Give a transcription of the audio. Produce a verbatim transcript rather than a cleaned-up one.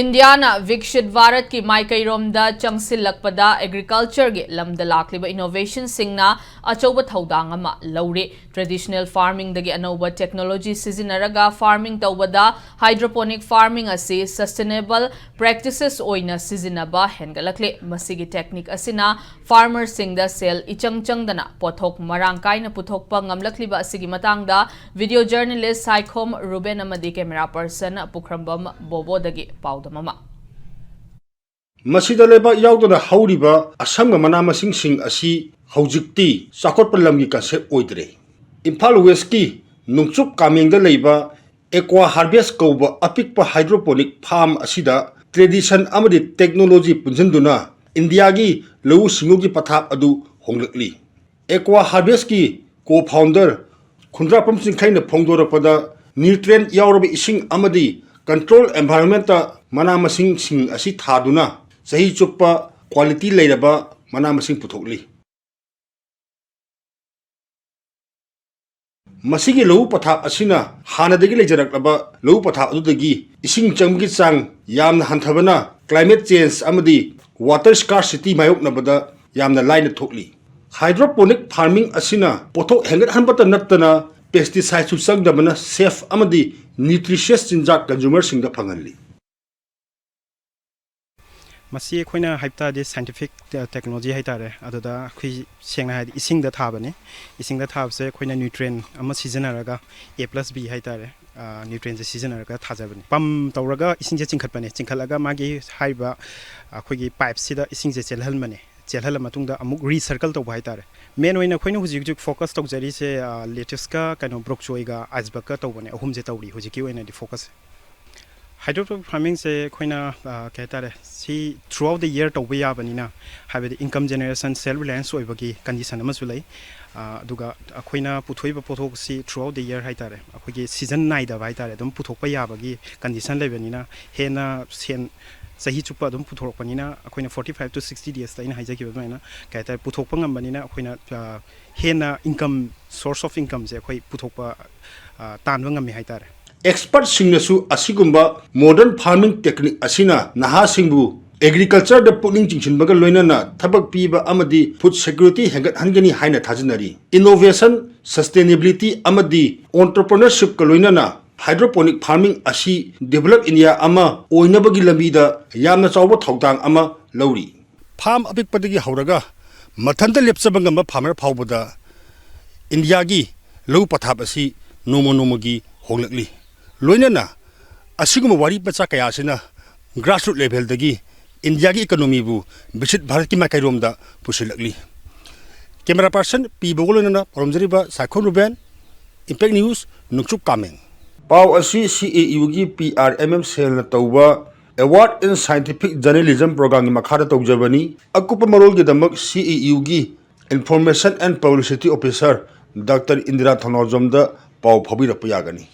ꯏꯟꯗꯤꯌꯥꯅ ꯕꯤꯛꯁꯤꯠ ꯚꯥꯔꯠꯀꯤ ꯃꯥꯏꯀꯩꯔꯣꯝꯗ ꯆꯪꯁꯤꯜꯂꯛꯄꯗ ꯑꯦꯒ꯭ꯔꯤꯀꯜꯆꯔꯒꯤ ꯂꯝꯗ ꯂꯥꯛꯂꯤꯕ ꯏꯅꯣꯚꯦꯁꯟꯁꯤꯡꯅ ꯑꯆꯧꯕ ꯊꯧꯗꯥꯡ ꯑꯃ ꯂꯧꯔꯤ꯫ ꯇ꯭ꯔꯦꯗꯤꯁꯅꯦꯜ ꯐꯥꯔꯃꯤꯡꯗꯒꯤ ꯑꯅꯧꯕ ꯇꯦꯛꯅꯣꯂꯣꯖꯤ ꯁꯤꯖꯤꯟꯅꯔꯒ ꯐꯥꯔꯃꯤꯡ ꯇꯧꯕꯗ ꯍꯥꯏꯗ꯭ꯔꯣꯄꯣꯅꯤꯛ ꯐꯥꯔꯃꯤꯡ ꯑꯁꯤ ꯁꯁꯇꯦꯅꯦꯕꯜ ꯄ꯭ꯔꯦꯛꯇꯤꯁꯦꯁ ꯑꯣꯏꯅ ꯁꯤꯖꯤꯟꯅꯕ ꯍꯦꯟꯒꯠꯂꯛꯂꯦ꯫ ꯃꯁꯤꯒꯤ ꯇꯦꯛꯅꯤꯛ ꯑꯁꯤꯅ ꯐꯥꯔꯃꯔꯁꯤꯡꯗ ꯁꯦꯜ ꯏꯆꯪ ꯆꯪꯗꯅ ꯄꯣꯠꯊꯣꯛ ꯃꯔꯥꯡ ꯀꯥꯏꯅ ꯄꯨꯊꯣꯛꯄ ꯉꯝꯂꯛꯂꯤꯕ ꯑꯁꯤꯒꯤ ꯃꯇꯥꯡꯗ ꯚꯤꯗꯤꯑꯣ ꯖꯔꯅꯦꯂꯤꯁ ꯁꯥꯏꯈꯣꯝ ꯔꯨꯕꯦꯟ ꯑꯃꯗꯤ ꯀꯦꯃꯦꯔꯥ ꯄꯔꯁꯟ ꯄꯨꯈ꯭ꯔꯝꯕꯝ ꯕꯣꯕꯣꯗꯒꯤ ꯄꯥꯎꯗꯝ ꯑꯃ꯫ ꯃꯁꯤꯗ ꯂꯩꯕꯥꯛ ꯌꯥꯎꯗꯅ ꯍꯧꯔꯤꯕ ꯑꯁꯪꯕ ꯃꯅꯥ ꯃꯁꯤꯡꯁꯤꯡ ꯑꯁꯤ ꯍꯧꯖꯤꯛꯇꯤ ꯆꯥꯎꯈꯠꯄ ꯂꯝꯒꯤ ꯀꯟꯁꯦꯞ ꯑꯣꯏꯗ꯭ꯔꯦ꯫ ꯏꯝꯐꯥꯜ ꯋꯦꯁꯀꯤ ꯅꯣꯡꯆꯨꯞ ꯀꯥꯃꯦꯡꯗ ꯂꯩꯕ ꯑꯦꯀ꯭ꯋꯥ ꯍꯥꯔꯚꯦꯁ ꯀꯧꯕ ꯑꯄꯤꯛꯄ ꯍꯥꯏꯗ꯭ꯔꯣꯄꯣꯅꯤꯛ ꯐꯥꯔꯝ ꯑꯁꯤꯗ ꯇ꯭ꯔꯦꯗꯤꯁꯟ ꯑꯃꯗꯤ ꯇꯦꯛꯅꯣꯂꯣꯖꯤ ꯄꯨꯟꯁꯤꯟꯗꯨꯅ ꯏꯟꯗꯤꯌꯥꯒꯤ ꯂꯧꯎ ꯁꯤꯡꯎꯒꯤ ꯄꯊꯥꯞ ꯑꯗꯨ ꯍꯣꯡꯂꯛꯂꯤ꯫ ꯑꯦꯀ꯭ꯋꯥ ꯍꯥꯔꯚꯦꯁꯀꯤ ꯀꯣ ꯐꯥꯎꯟꯗꯔ ꯈꯨꯟꯗ꯭ꯔꯥꯛꯄꯝ ꯆꯤꯡꯈꯩꯅ ꯐꯣꯡꯗꯣꯔꯛꯄꯗ, ꯅ꯭ꯌꯨꯇ꯭ꯔꯦꯟ ꯌꯥꯎꯔꯕ ꯏꯁꯤꯡ ꯑꯃꯗꯤ ꯀꯟꯇ꯭ꯔꯣꯜ ꯑꯦꯟꯚꯥꯏꯔꯣꯟꯃꯦꯟꯇ ꯃꯅꯥ ꯃꯁꯤꯡꯁꯤꯡ ꯑꯁꯤ ꯊꯥꯗꯨꯅ ꯆꯍꯤ ꯆꯨꯞꯄ ꯀ꯭ꯋꯥꯂꯤꯇꯤ ꯂꯩꯔꯕ ꯃꯅꯥ ꯃꯁꯤꯡ ꯄꯨꯊꯣꯛꯂꯤ꯫ ꯃꯁꯤꯒꯤ ꯂꯧꯎ ꯄꯊꯥꯞ ꯑꯁꯤꯅ ꯍꯥꯟꯅꯗꯒꯤ ꯂꯩꯖꯔꯛꯂꯕ ꯂꯧꯎ ꯄꯊꯥꯞ ꯑꯗꯨꯗꯒꯤ ꯏꯁꯤꯡ ꯆꯪꯕꯒꯤ ꯆꯥꯡ ꯌꯥꯝꯅ ꯍꯟꯊꯕꯅ climate change ꯑꯃꯗꯤ water scarcity ꯃꯥꯌꯣꯛꯅꯕꯗ ꯌꯥꯝꯅ ꯂꯥꯏꯅ ꯊꯣꯛꯂꯤ꯫ ꯍꯥꯏꯗ꯭ꯔꯣꯄꯣꯅꯤꯛ ꯐꯥꯔꯃꯤꯡ ꯑꯁꯤꯅ ꯄꯣꯠꯊꯣꯛ ꯍꯦꯟꯒꯠꯍꯟꯕꯇ ꯅꯠꯇꯅ pesticideꯁꯨ ꯆꯪꯗꯕꯅ safe ꯑꯃꯗꯤ nutritious ꯆꯤꯟꯖꯥꯛ ꯀꯟꯖꯨꯃꯔꯁꯤꯡꯗ ꯐꯪꯍꯜꯂꯤ꯫ ꯃꯁꯤ ꯑꯩꯈꯣꯏꯅ ꯍꯥꯏꯕ ꯇꯥꯔꯗꯤ scientific ꯇꯦꯛꯅꯣꯂꯣꯖꯤ ꯍꯥꯏ ꯇꯥꯔꯦ꯫ ꯑꯗꯨꯗ ꯑꯩꯈꯣꯏ ꯁꯦꯡꯅ ꯍꯥꯏꯔꯗꯤ ꯏꯁꯤꯡꯗ ꯊꯥꯕꯅꯤ꯫ ꯏꯁꯤꯡꯗ ꯊꯥꯕꯁꯦ ꯑꯩꯈꯣꯏꯅ ꯅ꯭ꯌꯨꯇ꯭ꯔꯦꯟ ꯑꯃ ꯁꯤꯖꯤꯟꯅꯔꯒ, A plus B ꯍꯥꯏ ꯇꯥꯔꯦ, ꯅ꯭ꯌꯨꯇ꯭ꯔꯦꯟꯁꯦ ꯁꯤꯖꯤꯟꯅꯔꯒ ꯊꯥꯖꯕꯅꯤ꯫ ꯄꯝ ꯇꯧꯔꯒ ꯏꯁꯤꯡꯁꯦ ꯆꯤꯡꯈꯠꯄꯅꯦ꯫ ꯆꯤꯡꯈꯠꯂꯒ ꯃꯥꯒꯤ ꯍꯥꯏꯔꯤꯕ ꯑꯩꯈꯣꯏꯒꯤ ꯄꯥꯏꯞꯁꯤꯗ ꯏꯁꯤꯡꯁꯦ ꯆꯦꯜꯍꯟꯕꯅꯦ꯫ ꯆꯦꯜꯍꯜꯂ ꯃꯇꯨꯡꯗ ꯑꯃꯨꯛ ꯔꯤꯁꯔꯀꯜ ꯇꯧꯕ ꯍꯥꯏ ꯇꯥꯔꯦ꯫ ꯃꯦꯟ ꯑꯣꯏꯅ ꯑꯩꯈꯣꯏꯅ ꯍꯧꯖꯤꯛ ꯍꯧꯖꯤꯛ ꯐꯣꯀꯁ ꯇꯧꯖꯔꯤꯁꯦ ꯂꯦꯇ꯭ꯌꯨꯁꯀ ꯀꯩꯅꯣ ꯕ꯭ꯔꯣꯛ ꯆꯣꯏꯒ ꯑꯥꯏꯁꯕꯔꯒꯀ ꯇꯧꯕꯅꯦ꯫ ꯑꯍꯨꯝꯁꯦ ꯇꯧꯔꯤ ꯍꯧꯖꯤꯛꯀꯤ ꯑꯣꯏꯅꯗꯤ ꯐꯣꯀꯁꯁꯦ꯫ ꯍꯥꯏꯗ꯭ꯔꯣꯄꯣꯅꯤꯛ ꯐꯥꯔꯃꯤꯡꯁꯦ ꯑꯩꯈꯣꯏꯅ ꯀꯩ ꯍꯥꯏꯇꯥꯔꯦ, ꯁꯤ throughout the year ꯇꯧꯕ ꯌꯥꯕꯅꯤꯅ, ꯍꯥꯏꯕꯗꯤ income generation, self reliance ꯑꯣꯏꯕꯒꯤ ꯀꯟꯗꯤꯁꯟ ꯑꯃꯁꯨ ꯂꯩ꯫ ꯑꯗꯨꯒ ꯑꯩꯈꯣꯏꯅ ꯄꯨꯊꯣꯛꯏꯕ ꯄꯣꯠꯊꯣꯛꯁꯤ throughout the year ꯍꯥꯏ ꯇꯥꯔꯦ, ꯑꯩꯈꯣꯏꯒꯤ ꯁꯤꯖꯟ ꯅꯥꯏꯗꯕ ꯍꯥꯏ ꯇꯥꯔꯦ, ꯑꯗꯨꯝ ꯄꯨꯊꯣꯛꯄ ꯌꯥꯕꯒꯤ ꯀꯟꯗꯤꯁꯟ ꯂꯩꯕꯅꯤꯅ, ꯍꯦꯟꯅ ꯁꯦꯟ ꯆꯍꯤ ꯆꯨꯞꯄ ꯑꯗꯨꯝ ꯄꯨꯊꯣꯔꯛꯄꯅꯤꯅ, ꯑꯩꯈꯣꯏꯅ forty five to sixty daysꯇ ꯑꯩꯅ ꯍꯥꯏꯖꯈꯤꯕ ꯑꯗꯨꯃꯥꯏꯅ ꯀꯩ ꯍꯥꯏꯇꯥꯔꯦ, ꯄꯨꯊꯣꯛꯄ ꯉꯝꯕꯅꯤꯅ ꯑꯩꯈꯣꯏꯅ ꯍꯦꯟꯅ income, source of incomeꯁꯦ ꯑꯩꯈꯣꯏ ꯄꯨꯊꯣꯛꯄ, ꯇꯥꯟꯕ ꯉꯝꯃꯤ ꯍꯥꯏ ꯇꯥꯔꯦ꯫ ꯑꯦꯛꯁꯄꯔꯠꯁꯤꯡꯅꯁꯨ ꯑꯁꯤꯒꯨꯝꯕ ꯃꯣꯗꯔꯟ ꯐꯥꯔꯃꯤꯡ ꯇꯦꯛꯅꯤꯛ ꯑꯁꯤꯅ ꯅꯍꯥꯁꯤꯡꯕꯨ ꯑꯦꯒ꯭ꯔꯤꯀꯜꯆꯔꯗ ꯄꯨꯛꯅꯤꯡ ꯆꯤꯡꯁꯤꯟꯕꯒ ꯂꯣꯏꯅꯅ ꯊꯕꯛ ꯄꯤꯕ ꯑꯃꯗꯤ ꯐꯨꯗ ꯁꯦꯀ꯭ꯌꯨꯔꯤꯇꯤ ꯍꯦꯟꯒꯠꯍꯟꯒꯅꯤ ꯍꯥꯏꯅ ꯊꯥꯖꯅꯔꯤ꯫ ꯏꯅꯣꯚꯦꯁꯟ, ꯁꯁꯇꯦꯅꯦꯕꯤꯂꯤꯇꯤ ꯑꯃꯗꯤ ꯑꯣꯟꯇꯔꯄ꯭ꯔꯤꯅꯔꯁꯤꯞꯀ ꯂꯣꯏꯅꯅ ꯍꯥꯏꯗ꯭ꯔꯣꯄꯣꯅꯤꯛ ꯐꯥꯔꯃꯤꯡ ꯑꯁꯤ ꯗꯤꯚꯦꯂꯞ ꯏꯟꯗꯤꯌꯥ ꯑꯃ ꯑꯣꯏꯅꯕꯒꯤ ꯂꯝꯕꯤꯗ ꯌꯥꯝꯅ ꯆꯥꯎꯕ ꯊꯧꯗꯥꯡ ꯑꯃ ꯂꯧꯔꯤ꯫ ꯐꯥꯔꯝ ꯑꯄꯤꯛꯄꯗꯒꯤ ꯍꯧꯔꯒ ꯃꯊꯟꯇ ꯂꯦꯞꯆꯕ ꯉꯝꯕ ꯐꯥꯔꯃꯔ ꯐꯥꯎꯕꯗ ꯏꯟꯗꯤꯌꯥꯒꯤ ꯂꯧ ꯄꯊꯥꯞ ꯑꯁꯤ ꯅꯣꯡꯃ ꯅꯣꯡꯃꯒꯤ ꯍꯣꯡꯂꯛꯂꯤ꯫ ꯂꯣꯏꯅꯅ ꯑꯁꯤꯒꯨꯝꯕ ꯋꯥꯔꯤ ꯃꯆꯥ ꯀꯌꯥ ꯑꯁꯤꯅ ꯒ꯭ꯔꯥꯁꯔꯨꯠ ꯂꯦꯚꯦꯜꯗꯒꯤ ꯏꯟꯗꯤꯌꯥꯒꯤ ꯏꯀꯣꯅꯣꯃꯤꯕꯨ ꯕꯤꯁꯤꯠ ꯚꯥꯔꯠꯀꯤ ꯃꯥꯏꯀꯩꯔꯣꯝꯗ ꯄꯨꯁꯤꯜꯂꯛꯂꯤ꯫ ꯀꯦꯃꯦꯔꯥ ꯄꯥꯔꯁꯟ ꯄꯤ ꯕꯣꯒ ꯂꯣꯏꯅꯅ ꯄꯥꯎꯔꯝꯖꯔꯤꯕ ꯁꯥꯏꯈꯣꯝ ꯔꯨꯕꯦꯟ, ꯏꯝꯄꯦꯛ ꯅ꯭ꯌꯨꯁ, ꯅꯣꯡꯆꯨꯞ ꯀꯥꯃꯦꯡ꯫ ꯄꯥꯎ ꯑꯁꯤ C A U ꯒꯤ P R M M cell ꯅ ꯇꯧꯕ Award in Scientific Journalism Program ꯒꯤ ꯃꯈꯥꯗ ꯇꯧꯖꯕꯅꯤ꯫ ꯑꯀꯨꯞꯄ ꯃꯔꯣꯜꯒꯤꯗꯃꯛ C A U ꯒꯤ Information and Publicity Officer Doctor Indira ꯊꯧꯅꯥꯎꯖꯝꯗ ꯄꯥꯎ ꯐꯥꯎꯕꯤꯔꯛꯄ ꯌꯥꯒꯅꯤ꯫